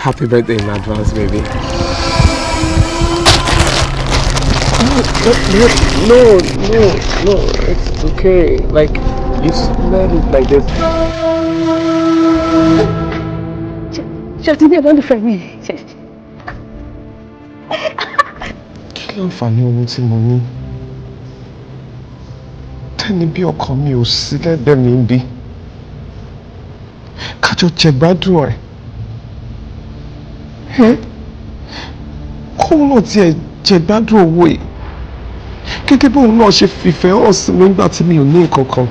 Happy birthday in advance, baby. No, no, no, it's okay. Like, you smell it like this. Ṣé ti ní olólùfẹ́ mi? Kí ló ń fà ní ohun tí mo ní? Tẹ́ni bí ọkàn mi ò sí lẹ́gbẹ̀ẹ́ mi ń bí. Kájọ jẹ̀gbádùn ẹ̀. Kóun náà tiẹ̀ jẹ̀gbádùn owó yìí. Gẹ́gẹ́ bí òun náà ṣe fìfẹ́ hàn sí mi nígbà tí mi ò ní nǹkan kan.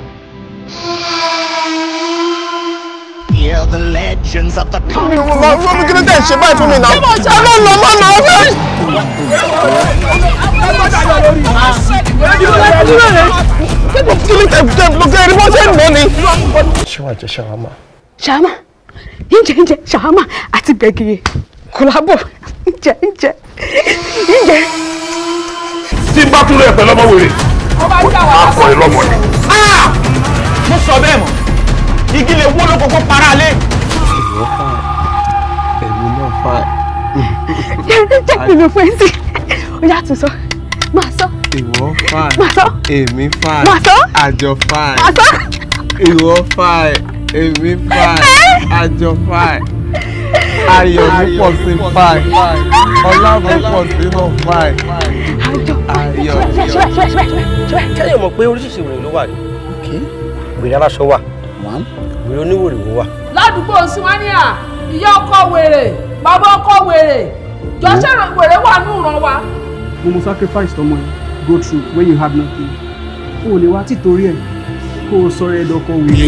The legends of the Mi ò mọ mi kí ló dé ṣe báyìí fún mi náà. Ẹ lọ lọ mọ́ náà fẹ́. Kí ló tẹ̀ ló kẹ́ ẹni bó ṣe ń nà ni? Ṣé wàá jẹ ṣàwámà? Ṣàwámà, ǹjẹ́ ǹjẹ́ ṣàwámà àti gbẹ̀gìrì kòlábò ǹjẹ́ ǹjẹ́ ǹjẹ́. Tí n bá tún lè pẹ̀lú ọmọ wèrè, máa kọ ẹ lọ́mọ ni. Mo sọ bẹ́ẹ̀ mọ̀, igi lè wó lóko kó para lé. Ìwọ fine, èmi náà fine. Jẹ́ kí n fún ẹ sí, ó yá tún sọ, máa sọ. Ìwọ fine, máa sọ. Èmi fine, máa sọ. Àjọ fine. Máa sọ. Ìwọ fine, èmi fine, àjọ fine. Ayọ̀ mi pọ̀ sí fine, ọlá mi pọ̀ sí náà fine. Ayọ̀ mi. Kẹ́lẹ́ mọ̀ pé oríṣiríṣi wèrè ló wà ní. Wèrè aláṣọ wà, wèrè oníwèrè wò wà. Ládùúgbò Siwania, ìyá ọkọ wèrè, bàbá ọkọ wèrè, jọ́sẹ̀ wèrè wà ní ìran wa. Mo mọ sacrifice tọmọ yẹn go through when you have nothing. O ò lè wá títorí ẹ̀ kó o sọ̀rọ̀ ẹ̀ dọ́kọ̀ wèrè.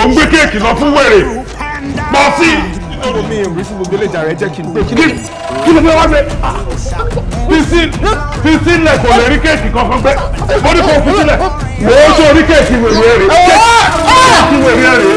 Ò ń gbé kéèkì lọ fún wèrè, pọ̀ sí. Mi ò rí sí gbogbo ìjà rẹ jẹ́ kí n gbé. Kí ló fẹ́ wá gbé? Fi sílẹ̀ kò lè rí kéèkì kankan gbé. Mo ní kò fi sílẹ̀. Mo ń ṣe orí kéèkì wèrè rè. Kéèkì wèrè rè.